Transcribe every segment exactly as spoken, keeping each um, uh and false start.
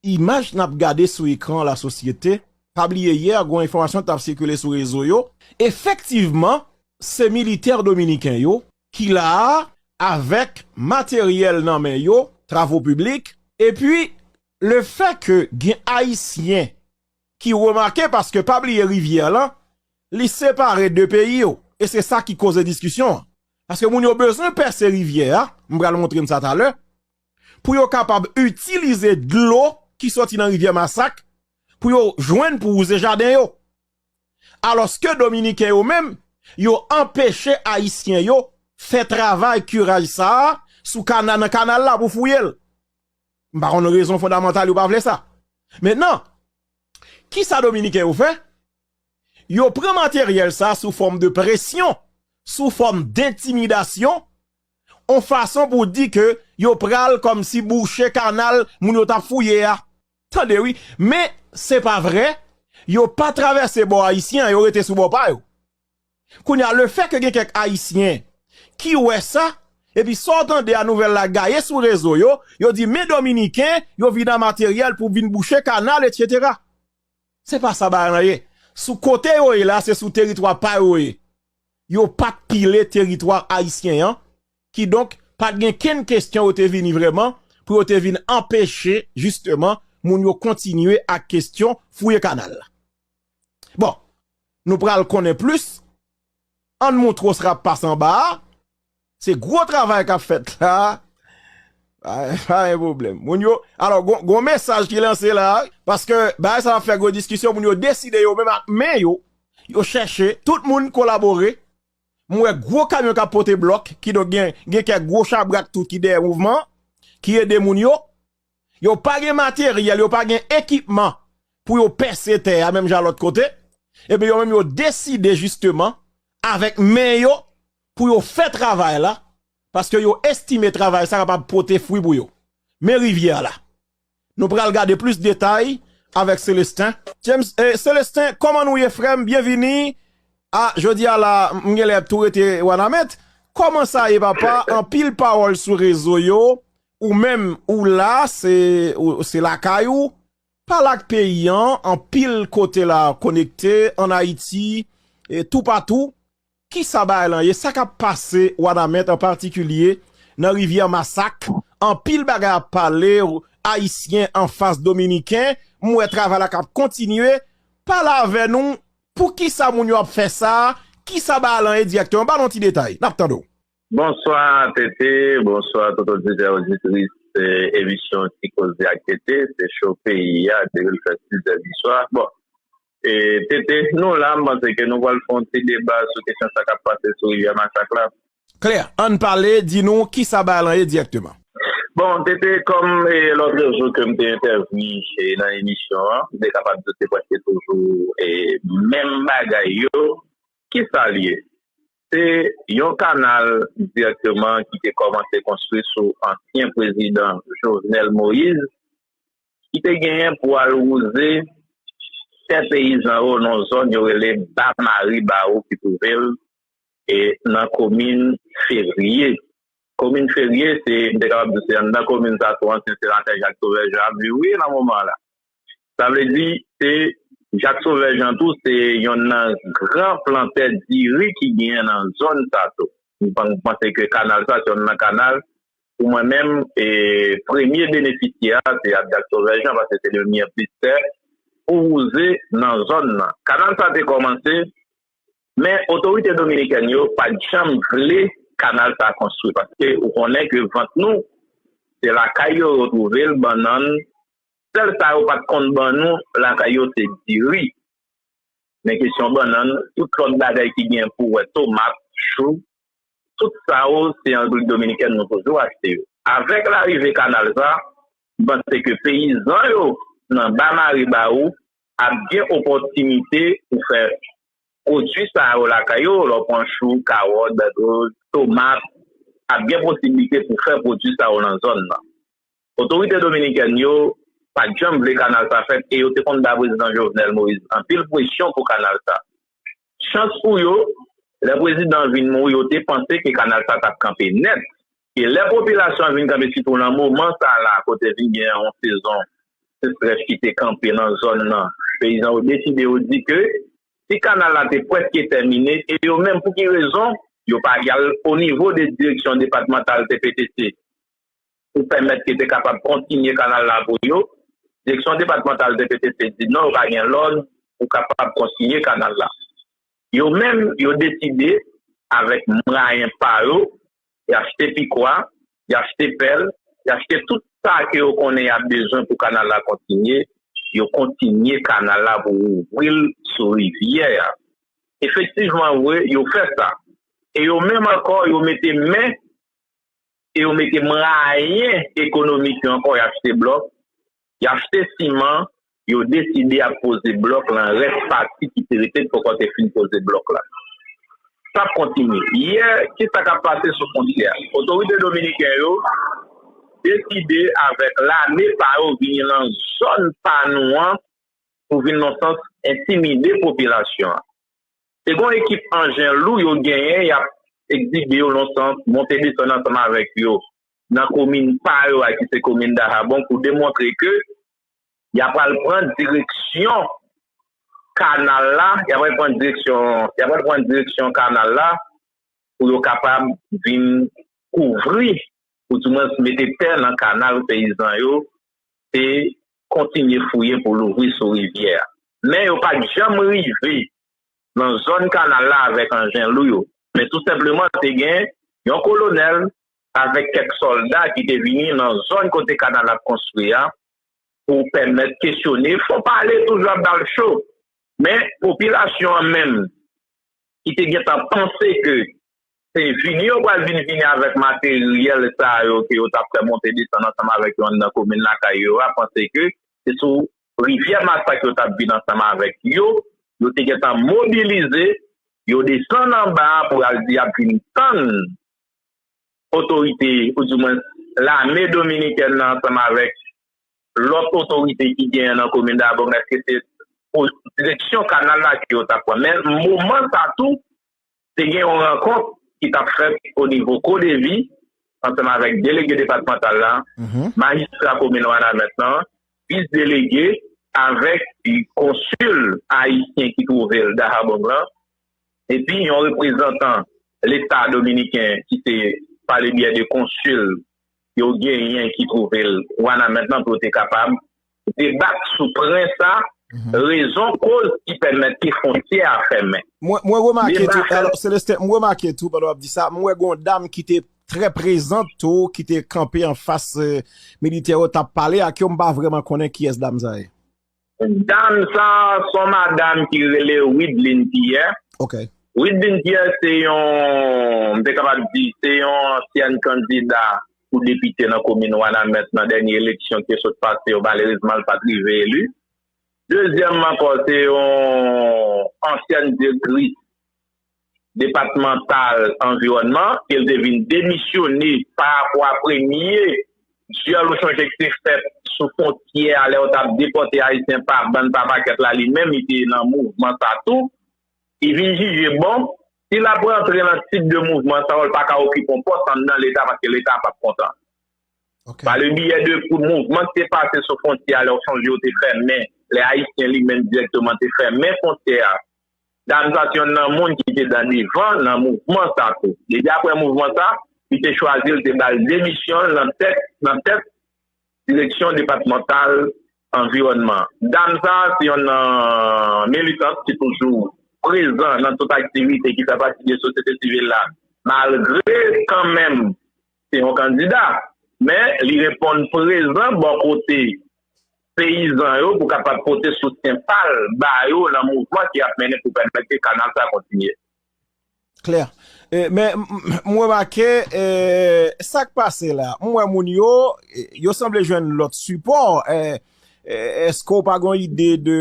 imaj n ap gade sou ekran lasosyete, pa bliye yè, gen yon enfòmasyon t ap sikile sou rezo yo. Efektivman, se militè dominiken yo ki la a avèk materyèl nan men yo, travo piblik, epi lefètke gen Ayisyen ki remake, paske pa bliye rivyè lan, li separe de peyi yo. E se sa ki koze diskisyon an. Paske moun yo bezwen pèse rivyè a, m pral montre n sa talè, pou yo kapab itilize dlo ki soti nan rivyè Masak, pou yo jwenn pou wouze jaden yo. Alòske Dominiken yo menm, yo anpeche Ayisyen yo fè travay kiraj sa a sou kana-, nan kanal la pou fouye l. M pa konn rezon fondamantal yo pa vle sa. Mentnan, kisa Dominiken yo fè? Yo pran materyèl sa sou fòm de presyon, sou fòm dentimidasyon, yon fason pou di ke yo pral kòmsi bouche kanal moun yo t ap fouye a. Tande wi, men se pa vre, yo pa travèse bò ayisyen an, yo rete sou bò pa yo. Kounye a, lefètke gen kèk Ayisyen ki wè sa, epi sa w tande a nouvèl la gaye sou rezo yo, yo di, men Dominiken, yo vin a materyèl pou vin bouche kanal, etsetera. Se pa sa bagay lan ye. Sou kote yo ye la, se sou teritwa pa yo ye. Yo pa t pile teritwa ayisyen an. Kidonk, pa t gen kenn kesyon yo te vini vrèman pou yo te vin anpeche, jisteman, moun yo kontinye ak kesyon fouye kanal la. Bon, nou pral konnen plis. Ann moutre w sa k ap pase anba a. Se gwo travay k ap fèt la. Pa, pa gen pwoblèm. Moun yo, alò, gon, gon mesaj ki lanse la, paske bagay sa ap fè gwo diskisyon, moun yo deside yo menm ak men yo, yo chèche, tout moun kolabore. M wè gwo kamyon k ap pote blòk, kidonk gen, gen kèk gwo chabrak tou ki dèyè mouvman an, ki ede moun yo. Yo pa gen materyèl, yo pa gen ekipman pou yo pèse tè a, menm jan lòt kote. Ebyen, yo menm yo deside jisteman, avèk men yo, pou yo fè travay la, paske yo estime travay sa kapab pote fwi pou yo. Men rivyè a la. Nou pral gade plis detay avèk Celestin. James, eh, Celestin, kòman nou ye, frè m? Byenvini. A, jodi a la, m gen lè tou rete Wanament. Kòman sa ye, papa? Anpil pawòl sou rezo yo. Ou menm, ou la, se, ou, se lakay ou. Pale ak peyi an, anpil kote la konekte, ann Ayiti, e toupatou. Kisa bagay lan ye? Sa k ap pase Wanament, an patikilye nan Rivyè Masak? Anpil bagay ap pale, Ayisyen anfas Dominiken. M wè travay la k ap kontinye. Pale avè nou, poukisa moun yo ap fè sa? Kisa bagay lan ye dirèkteman? Ba n yon ti detay. N ap tande w. Bonswa, Tete. Bonswa, tout oditè, oditris, eh, emisyon Ti Koze ak Tete. Se cho peyi a, depi l fè sis è di swa. Bon, eh, Tete, nou la, m panse ke nou pral fè yon ti deba sou kesyon sa k ap pase sou Rivyè Masak la. Klè, ann pale, di nou kisa bagay lan ye dirèkteman. Bon, Tete, kòm, eh, lòt jou ke m te entèvni, eh, nan emisyon an, m te kapab di se prèske toujou, eh, menm bagay yo. Kisa l ye? Se yon kanal dirèkteman ki te kòmanse konstwi sou ansyen prezidan Jovenel Moïse, ki te genyen pou al wouze tè peyizan yo nan yon zòn yo rele Ba Maribawou ki twouve l, e, nan komin Fevriye. Komin Fevriye, se, m te kapab di se anndan komin sa tou ansyen senatè Jacques Sauveur Jean ap viv wi nan moman an la. Sa vle di, se Jacques Sauveur Jean tou, se yonn nan gran plantè diri ki genyen nan zòn sa tou. M pan-, m panse ke kanal sa, se yonn nan kanal, pou mwen menm, e, premye benefisyè a, se Jacques Sauveur Jean, paske se li menm ki envestè pou wouze nan zòn nan. Kanal sa te kòmanse, men otorite dominikèn yo pa t janm vle kanal sa konstwi, paske ou konnen ke vant nou, se lakay yo yo twouve l, bannann, sèl sa yo pa t konn ban nou lakay yo se diri. Men kesyon bannann, tout lòt bagay ki gen pou wè, tomat, chou, tout sa yo se an Repiblik Dominikèn nou toujou achte yo. Avèk larive kanal sa, m panse ke peyizan yo nan Ba Maribawou ap gen opòtinite pou fè pwodui sa yo lakay yo, lè w pran chou, kawòt, bètwouv, tomat, ap gen posiblite pou fè pwodui sa yo nan zòn nan. Otorite dominikèn yo pa t janm vle kanal sa fèt e yo te konn ba prezidan Jovenel Moïse anpil presyon pou kanal sa. Chans pou yo, lè prezidan an vin mouri, yo te panse ke kanal sa t ap kanpe nèt. E lè popilasyon an vin kanpe, sitou nan moman sa la, kote vin gen yon sezon, Sestrès ki te kanpe nan zòn nan. Peyizan yo deside, yo di ke si kanal la te prèske tèmine, e yo menm, pou ki rezon yo pa y al o nivo de direksyon depatmantal T P T C pou pèmèt ke te kapab kontinye kanal la pou yo. Direksyon depatmantal T P T C di non, yo pa gen lòd pou kapab kontinye kanal la. Yo menm, yo deside, avèk mwayen pa yo, y achte pikwa, y achte pèl, y achte tout sa ke yo konnen y ap bezwen pou kanal la kontinye. Yo kontinye kanal la pou ouvri l sou rivyè a. Efektivman vre, yo fè sa. E yo menm ankò, yo mete men e yo mete mwayen ekonomik yo ankò, y achte blòk, y achte siman, yo deside ap poze blòk lan rès pati ki te rete, poko te fin poze blòk la. Sa ap kontinye. Yè, kisa k ap pase sou fwontyè a? Otorite dominiken yo deside avèk lame pa yo vini nan zòn pa nou an pou vin nan sans entimide popilasyon an. Se gon ekip anjen lou yo genyen, y ap egzibe yo nan sans monte desann ansanm avèk yo nan komin pa yo a, ki se komin Dahabon, pou demontre ke y ap al pran direksyon kanal la, y ap al pran direksyon, y ap al pran direksyon kanal la pou yo kapab vin kouvri, ou di mwens mete tè nan kanal peyizan yo te kontinye fouye pou louvri sou rivyè a. Men yo pa t janm rive nan zòn kanal la avèk anjen lou yo. Men tou senpleman, te gen yon kolonèl avèk kèk sòlda ki te vini nan zòn kote kanal la ap konstwi a pou pèmèt kesyone. Fon pale toujou ap ba l cho. Men popilasyon an menm, ki te gentan panse ke se vini yo pral vin vini avèk materyèl sa yo ke yo t ap fè monte desann ansanm avèk yo anndan komin lakay yo a, panse ke se sou rivyè Masak yo t ap vin ansanm avèk yo. Yo te gentan mobilize, yo desann anba a pou al di y ap vin tann otorite, ou di mwens lame dominikèn nan ansanm avèk lòt otorite ki genyen nan komin Dabong, èske se direksyon kanal la ke yo t ap pran? Men moman sa tou, te gen yon rankont ki t ap fèt o nivo Kodevi, ansanm avèk delege depatmantal la, majistra komin Wanament lan, vis delege, avèk konsil ayisyen ki twouve l Dahabong lan, epi yon reprezantan Leta dominiken ki se pa le byè de konsil yo genyen ki twouve l Wanament lan pou yo te kapab debat sou pwen sa, rezon koz ki pèmèt ke fwontyè a fèmen. Mwen, mwen remake tou, alò, Celestin, mwen remake tou, pandan w ap di sa, mwen wè gon dam ki te trè prezan tou, ki te kanpe anfas, eh, militè yo t ap pale ak yo, m pa vrèman konnen kiyès dam sa ye. Dam sa, se yon madanm ki rele Wideline Pierre. Ok. Wideline Pierre, se yon, m te kapab di, se yon ansyèn kandida pou depite nan komin Wanament nan dènye eleksyon ki sot pase yo, malerezman, l pa t rive eli. Dezyèmman ankò, se yon ansyèn direktris depatmantal anviwònman, ke l te vin demisyone pa rapò a premye dyòl ou chonje ki te fèt sou fwontyè a, lè yo t ap depòte Ayisyen pa bann pa pakèt la, li menm, li te nan mouvman sa tou. Li vin jije, bon, si l ap rantre nan tip de mouvman sa yo, l pa ka okipe yon pòs anndan Leta, paske Leta p ap kontan. Ok. Pa le biyè de mouvman ki te pase sou fwontyè a, lè w sonje yo te fèmen, lè Ayisyen li menm dirèkteman te fèmen fwontyè a. Dam sa se yonn nan moun ki te nan devan nan mouvman sa tou. Depi apre mouvman sa, li te chwazi, l te ba l demisyon l nan tèt, nan tèt direksyon depatmantal anviwònman. Dam sa se yonn nan militant ki toujou prezan nan tout aktivite ki fè pati de sosyete sivil la, malgre kanmenm se yon kandida, men li reponn prezan bò kote peyizan yo pou kapab pote soutyen pa l ba yo nan mouvman ki ap mennen pou pèmèt ke kanal sa kontinye. Klè. E, men m, m, m remake, e, sa k pase la, m wè moun yo, e, yo sanble jwenn lòt sipò, e, e, èske w pa gen ide de,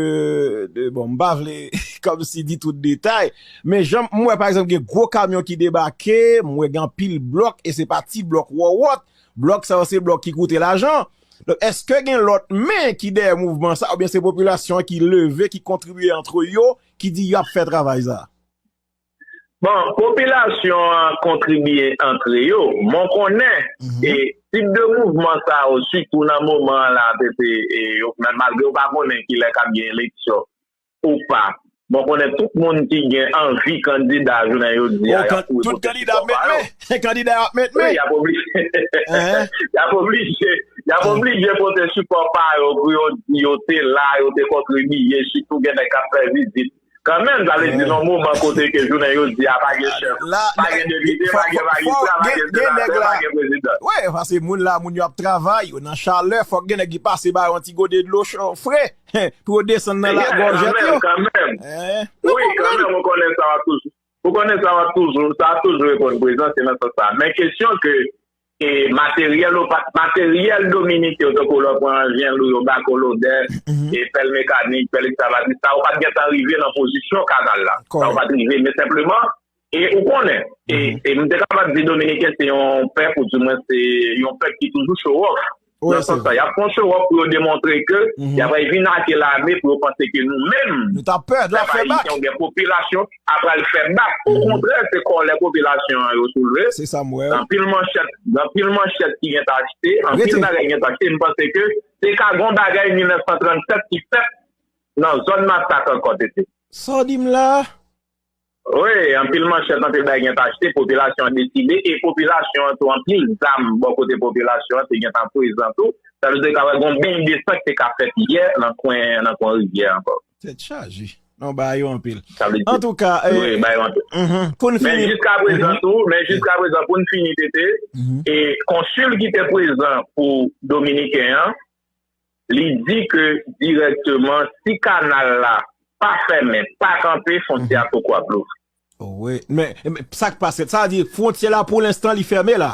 de, bon, m pa vle kòmsi di tout detay, men jan m wè, pa egzanp, gen gwo kamyon ki debake, m wè gen anpil blòk, e se pa ti blòk wòwòt, blòk sa yo se blòk ki koute lajan. Donk, èske gen lòt men ki dèyè mouvman sa, oubyen se popilasyon an ki leve, ki kontribye antre yo, ki di y ap fè travay sa? Bon, popilasyon an kontribye antre yo, men w konnen, e, tip de mouvman sa yo, sitou nan moman an la, se, se, e, yo, malgre yo pa konnen kilè k ap gen eleksyon ou pa. Bon, konnen tout moun ki gen anvi kandida jounen jodi a, y ap kouri pote sipò pa yo. Tout kandida ap met men. Kandida ap met men. Wi, y ap oblije. Y ap oblije. Y ap oblije pote sipò pa yo pou yo di yo te la, yo te kontribiye, sitou gen nèg k ap fè vizit. Kanmenm, sa vle di nan moman kote ke jounen jodi a pa gen chèf, pa gen depite, pa gen majistra, pa gen senatè, pa gen prezidan. Wi, paske moun la, moun yo ap travay, yo nan chalè, fòk gen nèg ki pase ba yo yon ti gode dlo cho, fre. Pou yo desann nan lagòjèt yo. Kanmenm, kanmenm. Wi, kanmenm, ou konnen sa w ap toujou. Ou konnen sa w ap toujou, sa ap toujou reponn prezan, se nan sans sa. Men kesyon ke, e, materyèl ou pa, materyèl dominiken yo, tankou lè w pran Anjèl ou yo, Bakolodè, e, pèl mekanik, pèl ekskavatris, sa yo pa t gentan rive nan pozisyon kanal la. Sa yo pa t rive, men senpleman, e ou konnen, e, e m te kapab di dominiken se yon pèp, ou di mwen se yon pèp ki toujou show off. Nan sans sa, y ap fè yon show off pou yo demontre ke y ap vin ake lame pou yo panse ke nou menm, pèp ayisyen oubyen popilasyon, ap pral fè bak. Okontrè, se kòlè popilasyon an yo soulve. Gen anpil manchèt, gen anpil manchèt ki gentan achte, anpil bagay gentan achte. M panse ke te ka gon bagay mil nèf san trannsèt ki fèt nan zòn Masak ankò, Tete. Sa w di m la? Wi, anpil manchèt, anpil bagay gentan achte, popilasyon an deside, e popilasyon an tou, anpil zam bò kote popilasyon an te gentan prezan tou. Sa vle di, ka wè gon beny de san ki te ka fèt yè nan kwen, nan kwen rivyè ankò. Tèt chaje. Non, ba yo anpil. Antouka, wi, ba yo anpil. Pou n fini. Men jiska prezan tou, men jiska prezan, pou n fini, Tete, e konsil ki te prezan pou Dominiken an, li di ke dirèkteman, si kanal la pa fèmen, pa kanpe, fwontyè a poko ap louvri. Wi, men, men sa k pase, sa vle di fwontyè la pou lenstan li fèmen la.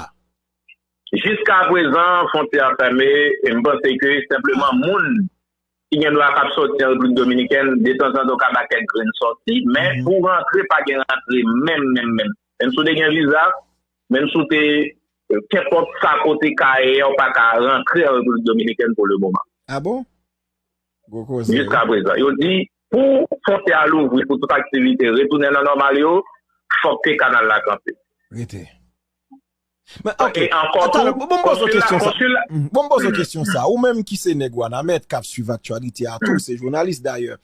Jiska prezan, fwontyè a fèmen, e m panse ke senpleman moun ki gen dwa k ap sòti an Repiblik Dominikèn, detanzantan w ka ba kèk grenn sòti, men pou rantre, pa gen rantre menm, menm, menm. Menm si w te gen viza, menm si w te, kenpòt sa kote ka ye a, w pa ka rantre an Repiblik Dominikèn pou le moman. Ah bon? Gwo koze. Jiska prezan. Yo di, pou fwontyè a louvri, pou tout aktivite retounen nan nòmal yo, fòk ke kanal la kanpe. Rete. Men, ok. E ankò tou, bon, m poze w kesyon sa. Bon, m poze w kesyon sa. Ou menm ki se nèg Wanament, k ap swiv aktyalite a tou, se jounalis dayè.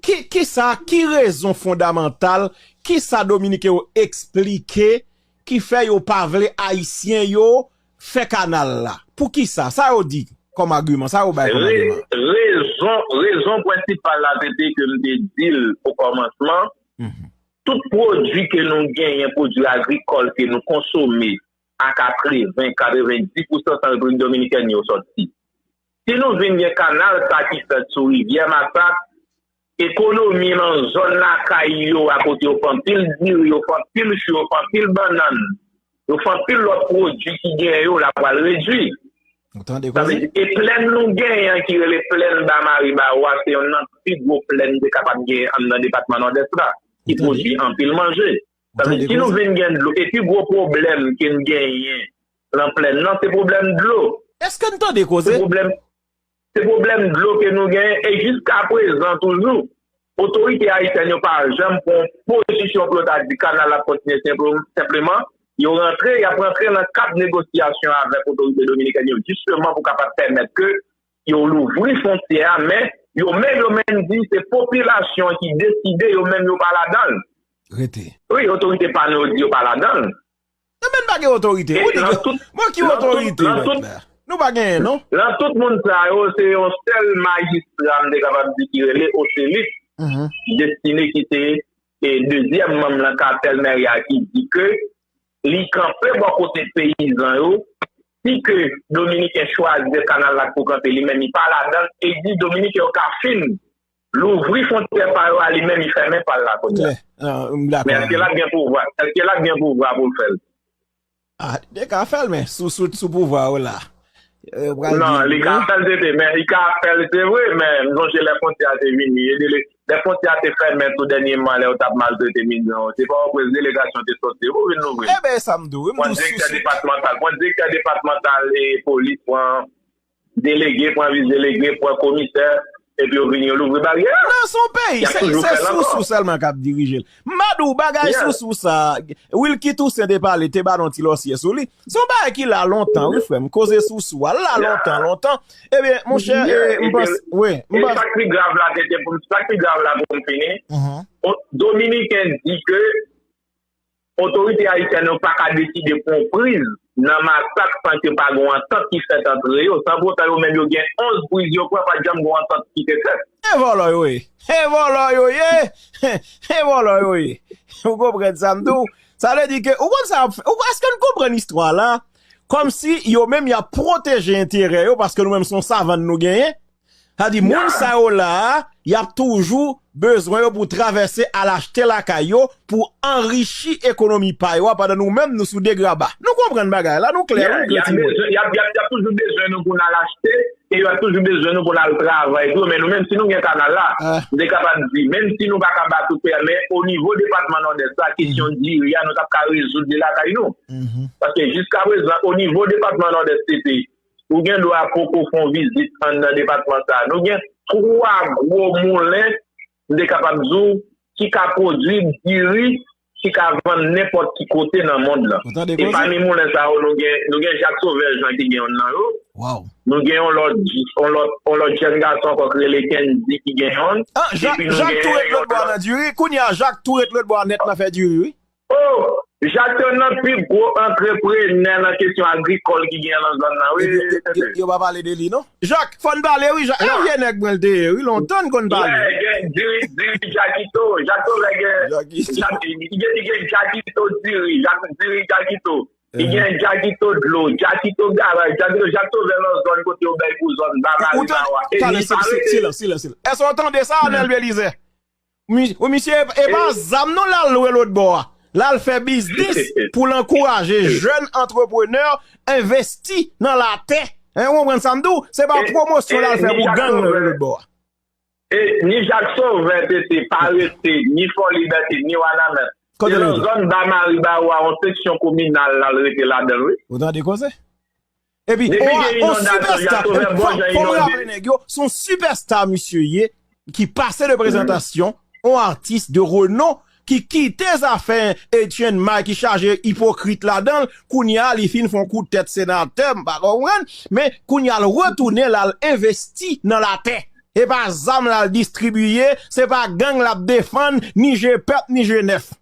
Ki, ki sa, ki rezon fondamantal, ki sa Dominiken yo eksplike ki fè yo pa vle Ayisyen yo fè kanal la? Poukisa? Sa yo di kòm agiman? Sa yo bay kòm agiman? Rezon, rezon prensipal la, se te ke m te di l o kòmansman, tout pwodui ke nou genyen, pwodui agrikòl ke nou konsome a katreven, katrevenndis pousan nan Repiblik Dominikèn yo sòti. Si nou vin gen kanal sa ki fèt sou rivyè Masak, ekonomi nan zòn lakay yo a kote yo fè anpil diri, yo fè anpil chou, yo fè anpil bannann, yo fè anpil lòt pwodui ki gen yo la pral redui. Sa vle di, e plèn nou genyen ki rele plèn Ba Mari Ba Wa, se yonn nan pi gwo plèn te kapab genyen anndan depatman Nòdès la, ki pwodui anpil manje. Sa vle di, si nou vin gen dlo, e pi gwo pwoblèm ke n genyen nan plèn nan, se pwoblèm dlo. Èske n tande koze? Se pwoblèm, se pwoblèm dlo ke nou genyen, e jiska prezan toujou, otorite ayisyèn yo pa janm pran yon pozisyon pou yo ta di kanal la kontinye senpleman, yo rantre, y ap rantre nan kad negosyasyon avèk otorite dominikèn yo, jisteman pou kapab pèmèt ke yo louvri fwontyè a, men yo menm, yo menm di se popilasyon an ki deside, yo menm yo pa ladan l. Rete. Wi, otorite pa nou yo di yo pa ladan l. Nan men n pa gen otorite. Ou di, bon, ki otorite, mèt la? Nou pa genyen, non? Lan tout moun sa yo, se yon sèl majistra, m te kapab di, ki rele Oselik, Destine, ki se, e, dezyèm manm nan katèl mèri a, ki di ke li kanpe bò kote peyizan yo, si ke Dominiken chwazi kanal la pou kanpe, li menm li pa ladan l, e di Dominiken yo ka fin louvri fwontyè pa yo a, li menm li fèmen pa l la kounye a. Men èske l ap gen pouvwa? Èske l ap gen pouvwa pou l fè l? Ah, li te ka fè l, men sou, sou, sou pouvwa yo la. Non, li ka fè l, tete, men li ka fè l, se vre, men m sonje lè fwontyè a te vini, e de lè fwontyè a te fèmen tou dènyèman, lè yo t ap maltrete migran yo, se pa yon prens delegasyon te sòti pou vin louvri. Eben, sa m di w, wi, m di w, pran direktè depatmantal, pran direktè depatmantal e polis, pran delege, pran vis delege, pran komisè, epi yo vini, yo louvri baryè a. Non, se yon peyi. Se, se Sousou sèlman k ap dirije l. M pa di w bagay Sousou sa. Wilky Toussaint te pale, te ba nou ti lòsyè sou li. Se yon bagay ki la lontan, wi, frè m. Koze Sousou a la lontan, lontan. Ebyen, monchè, e, m panse, wi, m panse. Sa k pi grav la, tete, pou m, sa k pi grav la, pou m fini, Dominiken di ke otorite ayisyèn yo pa ka deside pran yon priz nan masak san ke pa gen yon antant ki fèt antre yo. San poutan yo menm yo gen onz priz yo pran, pa t janm gen yon antant ki te fèt. E vòlò yo ye. E vòlò yo ye. E vòlò yo ye. Ou konprann sa m di w? Sa vle di ke, ou konn sa, ou, èske n konprann istwa la? Kòmsi yo menm y ap pwoteje enterè yo, paske nou menm se yon savann nou genyen. Sa di, moun sa yo la a, y ap toujou bezwen yo pou travèse al achte lakay yo, pou anrichi ekonomi pa yo a, pandan nou menm, nou sou degraba. Nou konprann bagay la, nou klè, wi, Grantimon. Y ap bezwen, y ap, y ap, y ap toujou bezwen nou pou n al achte, e y ap toujou bezwen nou pou n al travay tou, men nou menm, si nou gen kanal la, m te kapab di, menm si nou pa ka ba tout peyi a, men o nivo depatman Nòdès la, kesyon diri a, nou t ap ka rezoud li lakay nou. Paske jiskaprezan, o nivo depatman Nòdès, tete, ou gen dwa poko fè yon vizit anndan depatman sa a. Nou gen twa gwo moulen, m te kapab di w, ki ka pwodui diri, ki ka vann nenpòt ki kote nan mond lan. E pami moulen sa yo, nou gen, nou gen Jacques Sauveur Jean ki gen yonn nan yo. Nou gen yon lòt, yon lòt, yon lòt jèn gason ankò ki rele Kendy ki gen yonn. Epi nou gen yon lòt. Jacques tou ret lòtbò a nan diri. Kounye a, Jacques tou ret lòtbò a nèt nan fè diri, wi. Oh, Jacques se youn nan pi gwo antreprenè nan kesyon agrikòl ki gen nan zòn nan, wi. Yo, yo, yo, yo pa pale de li, non? Jacques, fò n pale, wi, Jacques. E vye nèg mwen l te ye, wi, lontan n konn pale. Gen, gen, diri, diri Jakito, Jakito, gen, Jakito. Li gen, li gen Jakito diri, Jak-, diri Jakito. Li gen Jakito dlo, Jakito garaj, Jakito, Jakito vè nan zòn kote yo bay pou zòn, ba Maribawa. E li pa rete. Silans, silans, silans. Èske w tande sa, Anèl Belizaire? Wi, misye, e pa zam non l al lwe lòt bò a. L al fè biznis pou l ankouraje jèn antreprenè envesti nan latè. Hein, ou konprann sa m di w? Se pa pwomosyon l al fè pou gang nan lwe lòt bò a. E ni Jacques Sauveur, tete, pa rete, ni Fò Libète, ni Wanament. Se nan zòn ba Maribawa, yon seksyon kominal, l al rete ladan l, wi. Ou tande koze? Epi, on, on sipèsta, fò, fò m raple nèg yo, se yon sipèsta misye ye, ki pase de prezantasyon, on atis de renon, ki kite zafè Etienne May ki chaje ipokrit ladan l, kounye a, li fin fè yon kout tèt senatè, m pa konprann, men kounye a, l retounen, l al envesti nan latè. E pa zam l al distribiye, se pa gang l ap defann, ni G pèp, ni G nèf.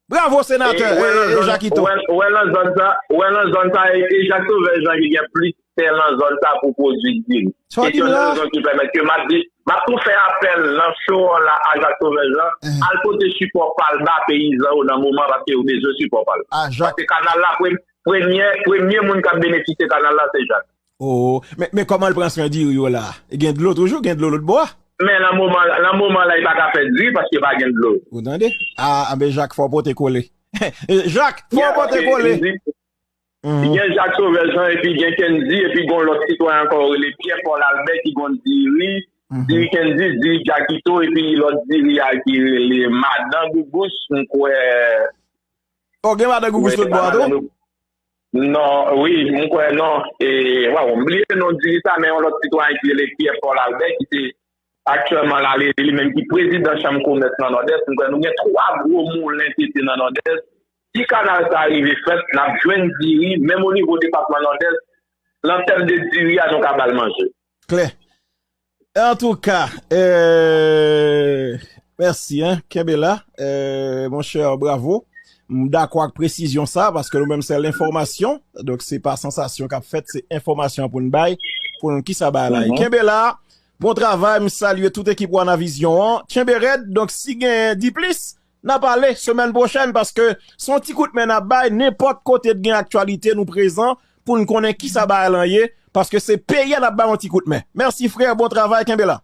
Bravo, senatè, e, e, e, Jakito. Ou wè, ou wè nan zòn sa, ou wè nan zòn sa, e, e Jacques Sauveur Jean ki gen plis tè nan zòn sa pou pwodui diri. E se youn nan rezon ki pèmèt ke m ap di, m ap tou fè apèl nan show an la a Jacques Sauveur Jean, al pote sipò pa l ba peyizan yo nan moman, paske yo bezwen sipò pa l. Paske kanal la, pre-, premye, premye moun k ap benefisye kanal la, se Jacques. Oh, men, men kòman l pran swen diri yo la? Gen dlo toujou, gen dlo lòt bò a? Men nan moman, nan moman la, li pa ka fè diri paske pa gen dlo. Ou tande? A, anben Jacques, fò w pote kole. Jacques, fò w pote kole. Gen Jacques Sauveur Jean, epi gen Kendy, epi gen yon lòt sitwayen ankò, yo rele Pierre Paul Albert, ki gon diri. Diri Kendy, diri Jakito, epi lòt diri a ki rele Madan Gougous, m kwè. Oh, gen Madan Gougous lòt bò a tou? Non, wi, m kwè non. E, waw, m bliye non diri sa, men yon lòt sitwayen ki rele Pierre Paul Albert, ki se aktyèlman la, li, li menm ki prezidan chanm komès nan Nòdès, m kwè nou gen twa gwo moulen tete nan Nòdès. Si kanal sa rive fèt, n ap jwenn diri, menm o nivo depatman Nòdès, nan tèm de diri a, nou ka ba l manje. Klè. Antouka, euh, mèsi, hein, kenbe la, euh, monchè, bravo. M dakò ak presizyon sa, paske nou menm se lenfòmasyon, donk se pa sansasyon k ap fèt, se enfòmasyon pou n bay, pou n ki sa bay la. Kenbe la, bon travay, m salye tout ekip Wanavizyon an, kenbe rèd, donk si gen diplis, n a pale semèn pwochèn, paske se yon ti kout men n ap bay, nenpòt kote t gen aktyalite, nou prezan, pou n konnen ki sa bay lan ye, paske se peyi a n ap bay yon ti kout men. Mèsi frè, bon travay, kenbe la.